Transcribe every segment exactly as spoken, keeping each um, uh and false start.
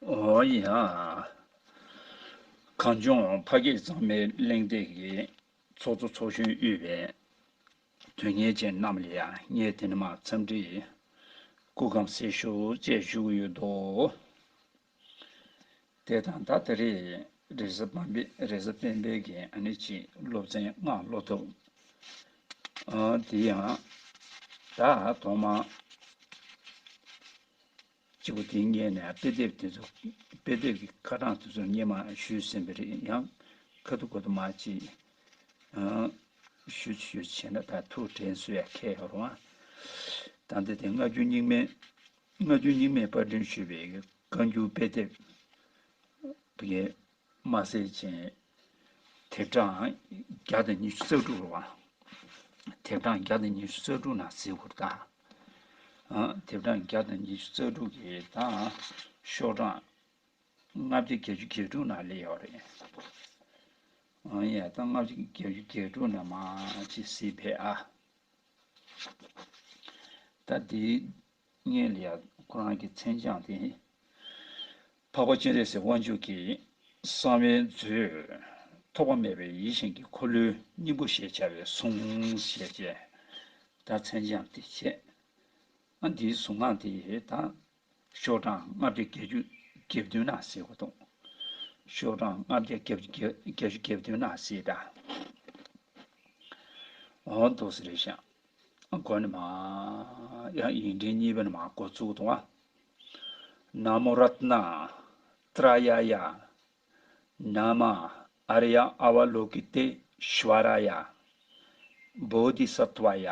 ཨོ་ཡ། གངས་ལྗོངས་ཕ་སྐད་གཙང་མའི་གླེང་སྟེགས་ཀྱི་ཚོགས་གཙོ་ཚོགས་གཞོན་དབུས་པའི་དོན་གཉེར་ཅན་རྣམས་ལ་ཡང་ངས་དེ་ནས་མར་འཚམས་འདྲི་སྐུ་ཁམས་བཟང་ཞུ་ཅེས་ཞུ་གི་ཡོད་དོ། དེ་དང་ད་དེ་རེས་རེས་གཟའ་སྤེན་པའི་རེས་གཟའ་སྤེན་པའི་གི་ཨ་ནི་ཅིག་སློབ་ཚན་ལྔ་སློབ་ཐུབ། ཨ་དེ་ཡང་ད་ཐོག་མ་གཅིག་པུ་དེ་སྔོན་ནས་དཔེ་དེབ་དེ་ཚོ་དཔེ་དེབ་ཀྱི་ཁ་གྲངས་དེ་ཚོ་སྔོན་མ་ཞུས་ཟིན་པ་རེད། ཡང་ཁ་ཐུག་ཁ་ཐུག་མ་ཅིག་ཨ་ཞུ་ཞུ་བྱས་ན་ད་ཐུགས་དྲན་གསོ་ཡ་ཁེལ་ཡོད་རུང་། ད་ལྟ་དེ་སྔ་འགྱུར་རྙིང་མའི་སྔ་འགྱུར་རྙིང་མའི་པར་སྐྲུན་ཞུས་པའི་བཀའ་འགྱུར་དཔེ་དེབ་དེ་གའི་དམར་ཟས་ཅན། དེབ་གྲངས་བརྒྱ་དང་ཉི་ཤུ་རྩ་དྲུག་རེད་བ། དེབ་གྲངས་བརྒྱ་དང་ཉི་ཤུ་རྩ་དྲུག་ནང་གཟིགས་དགོས་རེད་ད། ཨ་དེབ་གྲངས་བརྒྱ་དང་ཉི་ཤུ་རྩ་དྲུག་གི་དང་ཤོག་གྲངས་ལྔ་བརྒྱ་བརྒྱད་ཅུ་གྱ་དྲུག་ནང་སླེབས་ཡོད་རེད། ཨ་ཡ་ད་ལྔ་བརྒྱ་བརྒྱད་ཅུ་གྱ་དྲུག་ནང་མར་ཅིག་གཟིགས་ཕེབས་ཨ། ད་འདིའི་སྔོན་ལ་ཡང་ཁོ་རང་གི་མཚན་བྱང་དེ། འཕགས་པ་སྤྱན་རས་གཟིགས་དབང་ཕྱུག་གིས་གསང་བའི་མཛོད་ཐོགས་པ་མེད་པའི་ཡིད་བཞིན་གྱི་འཁོར་ལོའི་སྙིང་པོ་ཞེས་བྱ་བའི་གཟུངས་ཞེས་བྱས། ད་མཚན་བྱང་དེ་བྱས། ཨ་འདིའི་གཟུངས་སྔགས་དེ་ད་ཤོག་གྲངས་ལྔ་བརྒྱ་བརྒྱད་ཅུ་གྱ་བདུན་ནང་གཟིགས་དགོས་འདུག་ཤོག་གྲངས་ལྔ་བརྒྱ་བརྒྱད་ཅུ་གྱ་བདུན་ནང་གཟིགས་དང་། འོ་འདུག་སེ་རེད་ཤག་འགོ་ནས་མར་ཡང་ཡིག་ཕྲེང་གཉིས་པ་ནས་མར་འགོ་བཙུགས་འདུག་ཨ། ན་མོ་རཏྣ་ཏྲ་ཡ་ཡ། ན་མ་ཨཱརྱ་ཨ་ཝ་ལོ་ཀི་ཏེ་ཤྭ་ར་ཡ། བོ་དྷི་སཏྭ་ཡ།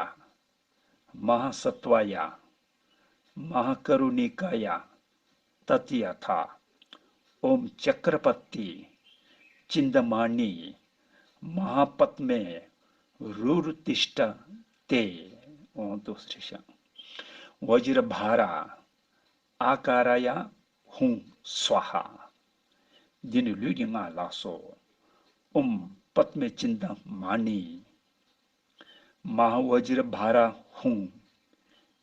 མ་ཧཱ་སཏྭ་ཡ། མ་ཧཱ་ཀ་རུ་ཎི་ཀ་ཡ། ཏ་ཏི་ཡ་ཐཱ། ཨོཾ་ཅཀྲ་པ་ཏི་ཅིན་ད་མ་ཎི་མ་ཧཱ་པདྨེ་རུ་རུ་ཏིཥྛ་ཏེ། འོ་འདུག་སེ་རེད་ཤག་བཛྲ་བྷཱ་ར་ཨ་ཀ་ར་ཡ་ཧཱུྃ་སྭཱ་ཧཱ། འདི་ནི་ལུས་ཀྱི་སྔགས་ལགས་སོ། ཨོཾ་པདྨེ་ཅིན་ད་མ་ཎི། མ་ཧཱ་བཛྲ་བྷཱ་ར་ཧཱུྃ།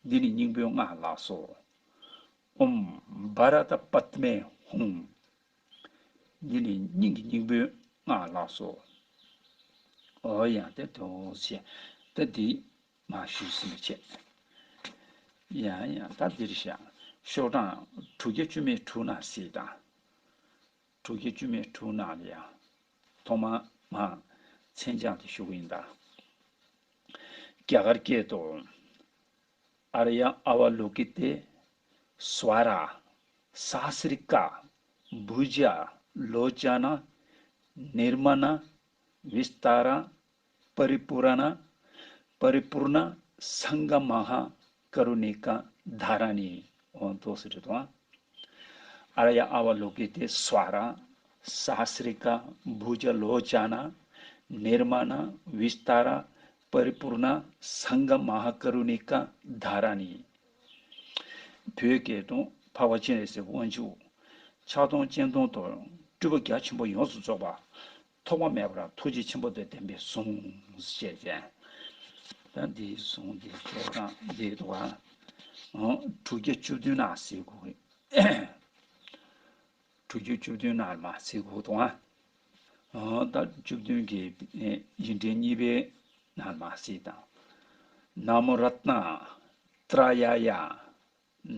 འདི་ནི་སྙིང་པོའི་སྔགས་ལགས་སོ། ཨོཾ་བྷ་ར་ཏ་པདྨེ་ཧཱུྃ། འདི་ནི་སྙིང་གི་སྙིང་པོའི་སྔགས་ལགས་སོ། འོ་ཡང་དེ་དོ་ཞེས་ད་འདི་མར་ཞུས་ཟིན་པ་བྱས། ཡང་ཡང་ད་འདིར་བཞག་ཤོག་གྲངས་དྲུག་བརྒྱ་བཅུ་མེད་དྲུག་ནང་གཟིགས་དང་། དྲུག་བརྒྱ་བཅུ་མེད་དྲུག་ནང་ལ་ཡང་ཐོག་མ་མར་མཚན་བྱང་དེ་ཞུ་གི་ཡིན་ད། རྒྱ་གར་སྐད་དུ། ཨཱརྱ་ཨ་ཝ་ལོ་ཀི་ཏེ་སྭ་ར་ས་ཧ་སི་རི་ཀ་བྷུ་ཇ་ལོ་ཅ་ན་ནིར་མ་ན་བི་སྟཱ་ར་པ་རི་པུ་ར་ན་པ་རི་པུར་ན་སང་ག་མ་ཧཱ་ཀ་རུ་ཎི་ཀ་དྷཱ་ར་ཎི། འོ་འདུག་སེ་རེད་དོ། ཨཱརྱ་ཨ་ཝ་ལོ་ཀི་ཏེ་སྭ་ར་ས་ཧ་སི་རི་ཀ་བྷུ་ཇ་ལོ་ཅ་ན་ནིར་མ་ན་བི་སྟཱ་ར་པ་རི་པུར་ན་སང་ག་མ་ཧཱ་ཀ་རུ་ཎི་ཀ་དྷཱ་ར་ཎི། བོད་སྐད་དུ། འཕགས་པ་སྤྱན་རས་གཟིགས་དབང་ཕྱུག་ཕྱག་སྟོང་སྤྱན་སྟོང་དུ་སྤྲུལ་པ་རྒྱ་ཆེན་པོ་ཡོངས་སུ་རྫོགས་པ། ཐོགས་པ་མེད་པར་ཐུགས་རྗེ་ཆེན་པོ་དང་ལྡན་པའི་གཟུངས་ཞེས་བྱས། ད་འདིའི་གཟུངས་འདི་ཤོག་གྲངས་འདི་འདུག་ག་ཨང་། དྲུག་བརྒྱ་བཅུ་བདུན་ནང་གཟིགས་དགོས། དྲུག་བརྒྱ་བཅུ་བདུན་ནང་མར་གཟིགས་དགོས་འདུག་ཨང་། ད་བཅུ་བདུན་གྱི་ཡིག་ཕྲེང་གཉིས་པའི་ནང་མར་གཟིགས་དང་། ན་མོ་རཏྣ་ཏྲ་ཡ་ཡ།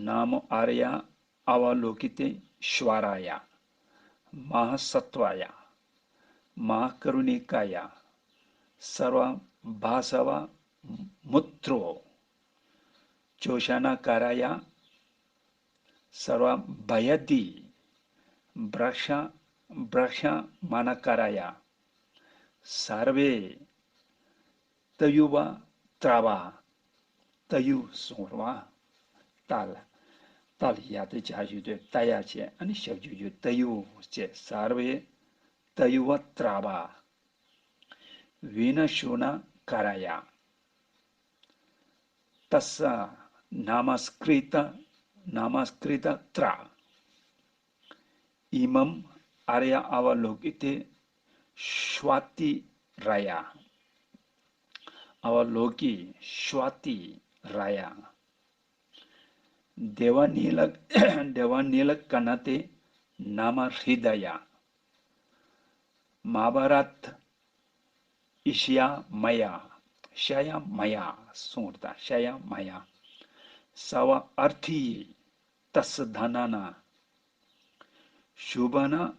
ན་མོ་ཨཱརྱ་ཨ་ཝ་ལོ་ཀི་ཏེ་ཤྭ་ར་ཡ། མ་ཧཱ་སཏྭ་ཡ། མ་ཧཱ་ཀ་རུ་ཎི་ཀ་ཡ། སརྦ་བྷཱ་ས་བ་མུ་ཏྲོ། ཅོ་ཤ་ན་ཀ་ར་ཡ། སརྦ་བྷ་ཡ་དྷི། བྷྲ་ཤ་བྷྲ་ཤ་མ་ན་ཀ་ར་ཡ། སརྦེ། ཏ་ཡུ་བ་ཏྲ་བ། ཏ་ཡུ་གསུང་བ་རེད་བ། ཏ་ལ། ཏ་ལ་ཡ་ཏ་བྱ་ཞིག་དོད་ཏ་ཡ་བྱས་ཨ་ནི་ཞབས་ཀྱུ་ཀྱུ་ཏ་ཡུ་བྱས་སརྦེ། ཏ་ཡུ་བ་ཏྲ་བ། བི་ན་ཤུ་ན་ཀ་ར་ཡ། ཏ་ས་ན་མ་སྐྲི་ཏ། ན་མ་སྐྲི་ཏ་ཏྲ། ཨི་མམ་ཨཱརྱ་ཨ་ཝ་ལོ་ཀི་ཏེ་ཤྭ་ཏི་ར་ཡ། ཨ་ཝ་ལོ་ཀི་ཤྭ་ཏི་ར་ཡ། དེ་བ་ནི་ལ་དེ་བ་ནི་ལ་ཀ་ན་ཏེ་ नाम हृदय। महाभारत ईशया मया, शया मया, सूरता शया मया। सव अर्थी तस धनन, शुभन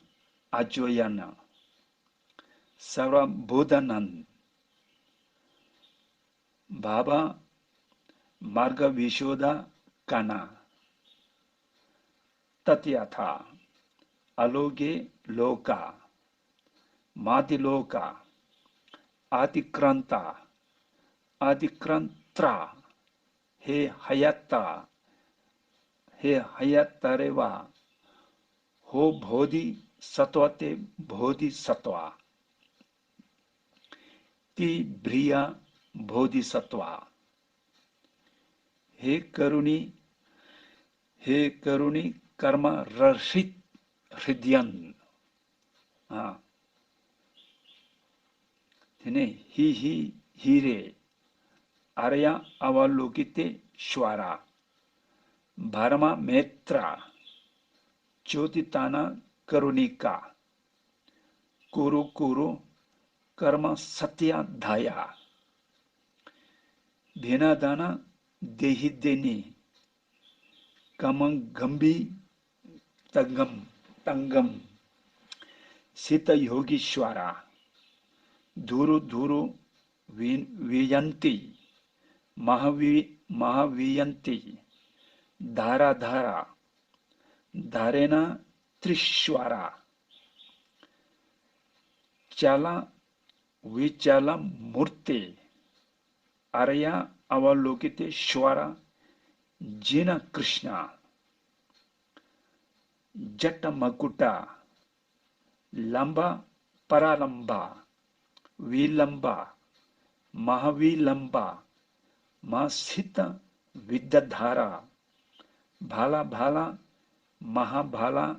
अचोयन, सर्वबोधनन, बाबा मार्ग विशोध कना। तथ्यथा अलोके लोका, मादिलोका, अतिक्रंता, अतिक्रंत्रा, हे हयत्ता, हे हयत्तरेवा, हो बोधि सत्वते बोधि सत्वा। ती ब्रिया बोधि सत्वा। हे करुणी, हे करुणी कर्म रहित हृदयन। हाँ। तेने ही ही हीरे आर्या अवलोकिते श्वारा, भरमा मेत्रा, ज्योतिताना करुणिका, कुरु कुरु कर्म सत्या धाया, देना दाना देही देनी, कमं गंभी तंगम तंगम, सित योगीश्वरा, धुरु धुरु वि- वियंती, महावि- महावियंती, धारा धारा, धारेना त्रिश्वरा, चाला विचाला मूर्ति, आर्या अवलोकिते श्वरा, जिन कृष्णा, जट मकुटा, लंबा परालंबा, विलंबा, महाविलंबा, मासित विद्याधारा, भाला भाला, महाभाला,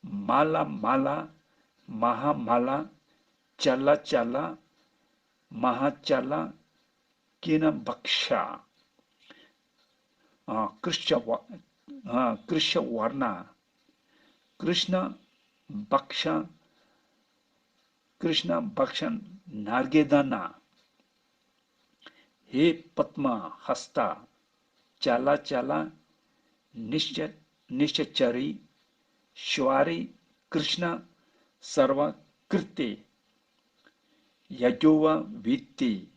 माला माला, महामाला, चाला चाला, महाचाला, किन बक्षा, अ, कृष्ण व- अ, कृष्ण वर्णा, कृष्ण बक्षा, कृष्ण बक्षा नार्गेदाना, हे पद्म हस्ता, चाला चाला, निश्च- निश्चरी, श्वारी, कृष्ण सर्वकृते, यजोवा वित्ती,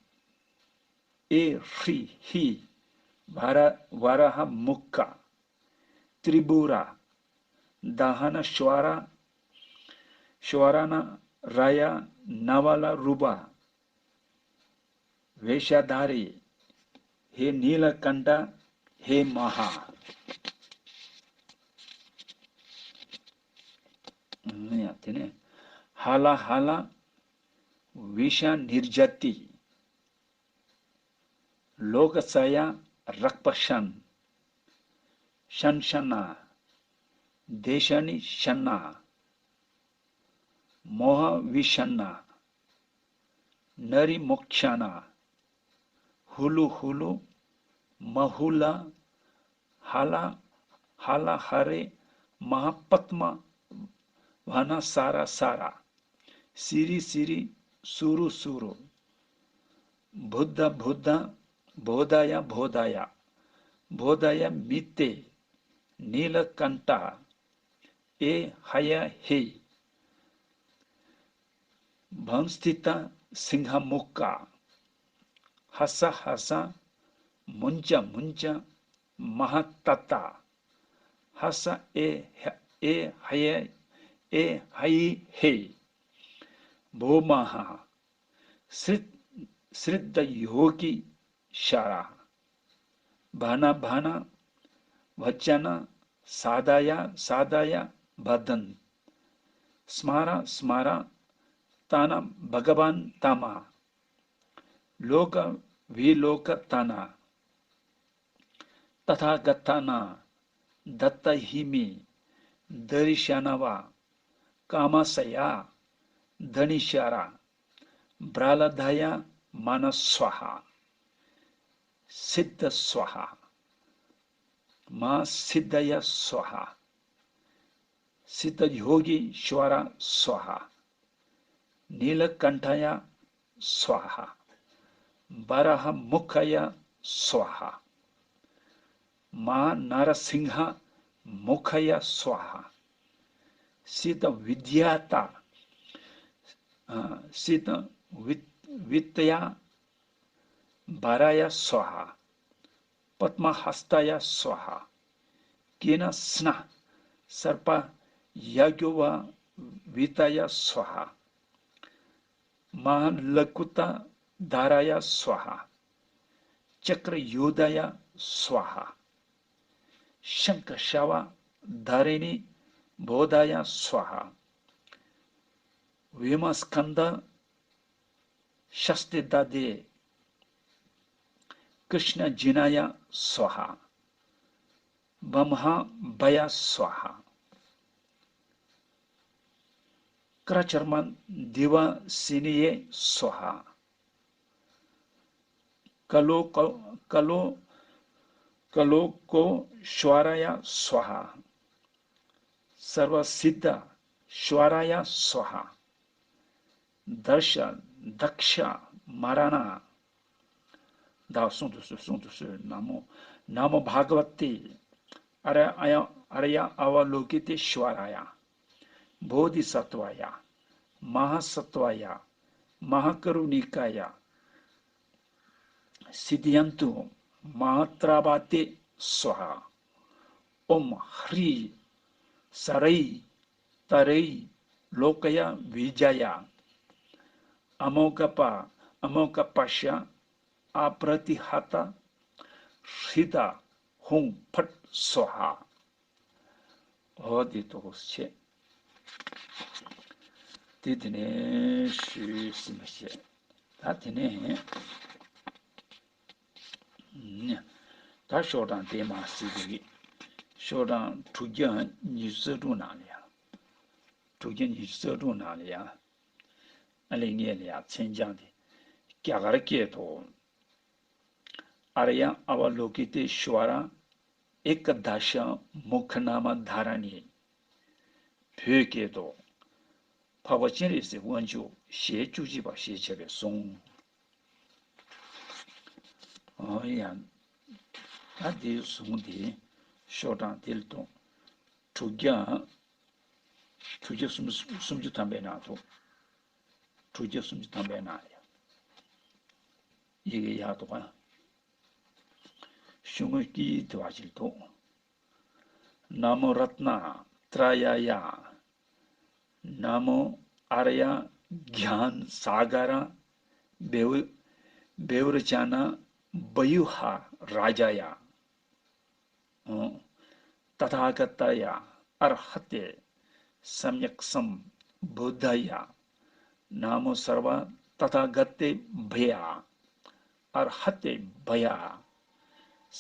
ए ह्री ही, वारा- वाराह मुक्का, त्रिपुरा, दाहन श्वारा, श्वाराना राया, नवला रूपा, वेशाधारी, हे नीलकंठ, हे महा। हाला हाला विषा निर्जति, लोकसया रक्पशन, शनशना, देशानि शना, मोहविषन्ना, नरिमोक्षाना, हुलु हुलु, महुला, हाला हाला हरे, महापद्म, वना सारा सारा, सिरी सिरी, सुरु सुरु, बुद्ध बुद्ध, बोधाया बोधाया, बोधाया मिते, नीलकंठा, ए हया हे, भंस्थिता सिंहमुक्का, हस हस, मुंच मुंच, महातता, हस ए ह- ए हय, ए हई हे, भो महा, श्रित- श्रिद्ध योगी शारा, भाना भाना, वचन, साधाया साधाया, बदन, स्मारा स्मारा, ताना भगवान तामा, लोक विलोक ताना, तथागताना, दत्त हिमी, दरिशनवा, कामाशया, धनिशारा, ब्रालधया, मानस्वाहा, सिद्ध स्वाहा, माँ सिद्धया स्वाहा, सिद्धयोगीश्वराय स्वाहा। नीलकण्ठाय स्वाहा। वराहमुखाय स्वाहा। महानरसिंहमुखाय स्वाहा। सिद्धविद्याता, अ, सिद्धविद्-, विद्या वराय स्वाहा। पद्महस्ताय स्वाहा। केन स्नः सर्पयज्ञोपवीताय स्वाहा। महालकुतधराय स्वाहा। चक्रयुधाय स्वाहा। शङ्खशवधरिणीभूताय स्वाहा। भीमस्कन्ध शस्तिदधे कृष्णजिनाय स्वाहा। ब्रह्माभयाय स्वाहा। क्रचर्मदिवसिनीये स्वाहा। कलो क-, कलो कलोकोश्वराय स्वाहा। सर्वसिद्धश्वराय स्वाहा। दशदक्षमरणा ད་གསུང་དུ་གསོལ། གསུང་དུ་གསོལ། ན་མོ། ན་མོ་བྷ་ག་ཝ་ཏི་ཨ་ར་ཨ་ཡ་ཨ་ར་ཡ་ཨ་བ་ལོ་ཀི་ཏེ་ཤྭ་ར་ཡ། བོ་དྷི་སཏྭ་ཡ། མ་ཧཱ་སཏྭ་ཡ། མ་ཧཱ་ཀ་རུ་ཎི་ཀ་ཡ། སིདྡྷི་ཡནྟུ་མ་ཧཱ་ཏྲ་བ་ཏེ་སྭཱ་ཧཱ། ཨོཾ་ཧྲཱིཿ་ས་རཱིཿ་ཏ་རཱིཿ་ལོ་ཀ་ཡ་བི་ཇ་ཡ། ཨ་མོ་གྷ་པ་ཨ་མོ་གྷ་པ་ཤ་ཨ་པྲ་ཏི་ཧ་ཏ་ཧྲྀ་ཏ་ཧཱུྃ་ཕཊ་སྭཱ་ཧཱ། འོ་དེ་ཏོག་ཙམ་བྱས། དེ་དེ་ནས་ཞུས་ཟིན་པ་བྱས། ད་དེ་ནས་ད་ཤོག་གྲངས་དེ་མ་ཟེར་གི། ཤོག་གྲངས་དྲུག་བརྒྱ་ཉི་ཤུ་རྩ་དྲུག་ནང་ལ་ཡ། དྲུག་བརྒྱ་ཉི་ཤུ་རྩ་དྲུག་ནང་ལ་ཡ། ཨ་ལས་ངས་ལ་ཡ་མཚན་བྱང་དེ་རྒྱ་གར་སྐད་དུ། ཨཱརྱ་ཨ་བ་ལོ་ཀི་ཏེ་ཤྭ་ར་ཨེ་ཀ་དཱ་ཤ་མུ་ཁ་ནཱ་མ་དྷཱ་ར་ཎི། བོད་སྐད་དུ། འཕགས་པ་སྤྱན་རས་གཟིགས་དབང་ཕྱུག་ཞལ་བཅུ་གཅིག་པ་ཞེས་བྱ་བའི་གཟུངས། ཨོ་ཡ། ད་དེའི་གཟུངས་དེ་ཤོག་གྲངས་དེ་ལ་གཏོང་། དྲུག་བརྒྱ། དྲུག་བརྒྱ་སུམ་སུམ་ཅུ་ཐམ་པའི་ནང་དུ། དྲུག་བརྒྱ་སུམ་ཅུ་ཐམ་པའི་ནང་ཡ། ཡི་གེ་ཡག་འདུག་ག། ཤོག་ངོས་ཀྱི་དེ་བ་ཞིག་འདུག། ན་མོ་རཏྣ་ཏྲ་ཡ་ཡ། ན་མོ་ཨཱརྱ་གྱཱན་སཱ་ག་ར་བེའུ་བེའུ་ར་ཙ་ན་བ་ཡུ་ཧ་རཱ་ཛ་ཡ། ཨོ། ཏ་ཐཱ་ག་ཏཱ་ཡ། ཨར་ཧ་ཏེ། སམྱཀ་སམ་བུདྡྷཱ་ཡ། ན་མོ་སརྦ་ཏ་ཐཱ་ག་ཏེ་བྷྱ། ཨར་ཧ་ཏེ་བྷྱ།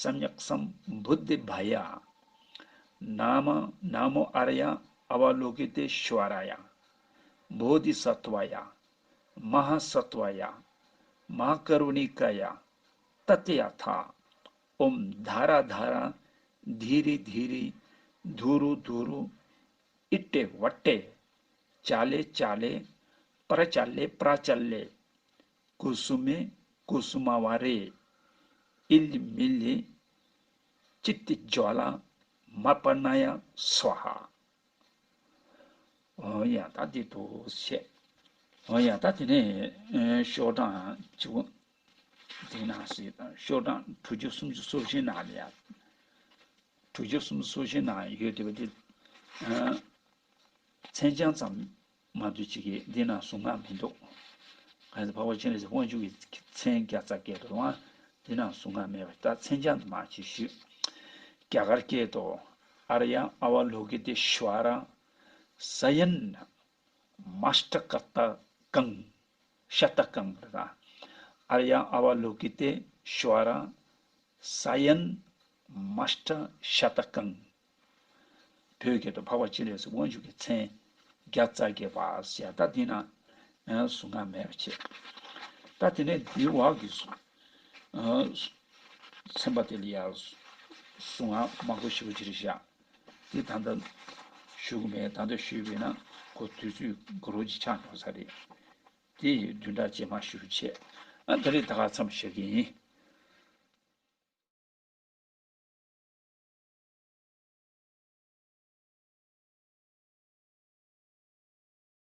སམྱཀ་སམ་བུདྡྷེ་བྷྱ། ན་མ་ན་མོ་ཨཱརྱ་ཨ་བ་ལོ་ཀི་ཏེ་ཤྭ་རཱ་ཡ། བོ་དྷི་སཏྭ་ཡ། མ་ཧཱ་སཏྭ་ཡ། མ་ཧཱ་ཀ་རུ་ཎི་ཀཱ་ཡ། ཏདྱ་ཐཱ། ཨོཾ་དྷ་ར་དྷ་ར། དྷི་རི་དྷི་རི། དྷུ་རུ་དྷུ་རུ། ཨི་ཏྲེ་བ་ཏྲེ། ཙ་ལེ་ཙ་ལེ། པྲ་ཙ་ལེ་པྲ་ཙ་ལེ། ཀུ་སུ་མེ་ཀུ་སུ་མ་ཝ་རེ། ཨི་ལི་མི་ལི། ཙི་ཏི་ཛྭ་ལ་མ་པ་ན་ཡ་སྭཱ་ཧཱ། འོ་ཡ་ད་འདི་འདུག་བཤད། འོ་ཡ་ད་དེ་ནས་ཤོག་གྲངས་བཅུ་པོ་འདི་ནང་གཟིགས་དང་། ཤོག་གྲངས་དྲུག་ཅུ་སུམ་ཅུ་སོ་བཞི་ནང་ལ་ཡ། དྲུག་ཅུ་སུམ་ཅུ་སོ་བཞི་ནང་ཡོད་བསྡད་པ་འདི། མཚན་བྱང་ཙམ་མ་གཏོགས་ཅིག་གིས་འདི་ནང་གཟུངས་སྔགས་མི་འདུག། གང་ཟེར་འཕགས་པ་སྤྱན་རས་གཟིགས་དབང་ཕྱུག་གི་མཚན་བརྒྱ་རྩ་བརྒྱད་འདུག་པ། འདི་ནང་གཟུངས་སྔགས་མེད་པ། ད་མཚན་བྱང་དུ་མ་ཅིག་ཞུས། རྒྱ་གར་སྐད་དུ། ཨཱརྱ་ཨ་བ་ལོ་ཀི་ཏེ་ཤྭ་ར་སྭཱ་ཡན་མཥྚ་ཀ་ཏ་ཀཾ་ཤ་ཏ་ཀཾ་རེད་ད། ཨཱརྱ་ཨ་བ་ལོ་ཀི་ཏེ་ཤྭ་ར་སྭཱ་ཡན་མཥྚ་ཤ་ཏ་ཀཾ། བོད་སྐད་དུ། འཕགས་པ་སྤྱན་རས་གཟིགས་དབང་ཕྱུག་གི་མཚན་བརྒྱ་རྩ་བརྒྱད་པ་ཟེར་ཡ། ད་འདི་ན་གཟུངས་སྔགས་མེད་པ་བྱས། ད་དེ་ནས་འདིའི་འོག་གི་གཟུངས་ཚན་པ་དེ་ལ་ཡ་གཟུངས་སྔགས་མང་པོ་ཞེ་པོ་ཅིག་རེད་བཞག། འདི་ད་ལྟ་ ཞུ་གི་མེད། ད་ལྟ་ཞུས་པས་ན་ཁོ་དུས་ཚོད་འགོར་བ་ཅིག་ཆགས་འགྲོ་ས་རེད། དེ་བདུན་ཕྲག་རྗེས་མ་ཞུ་བྱས། ཨ་ད་རེས་ད་ག་མཚམས་བཞག་གི་ཡིན།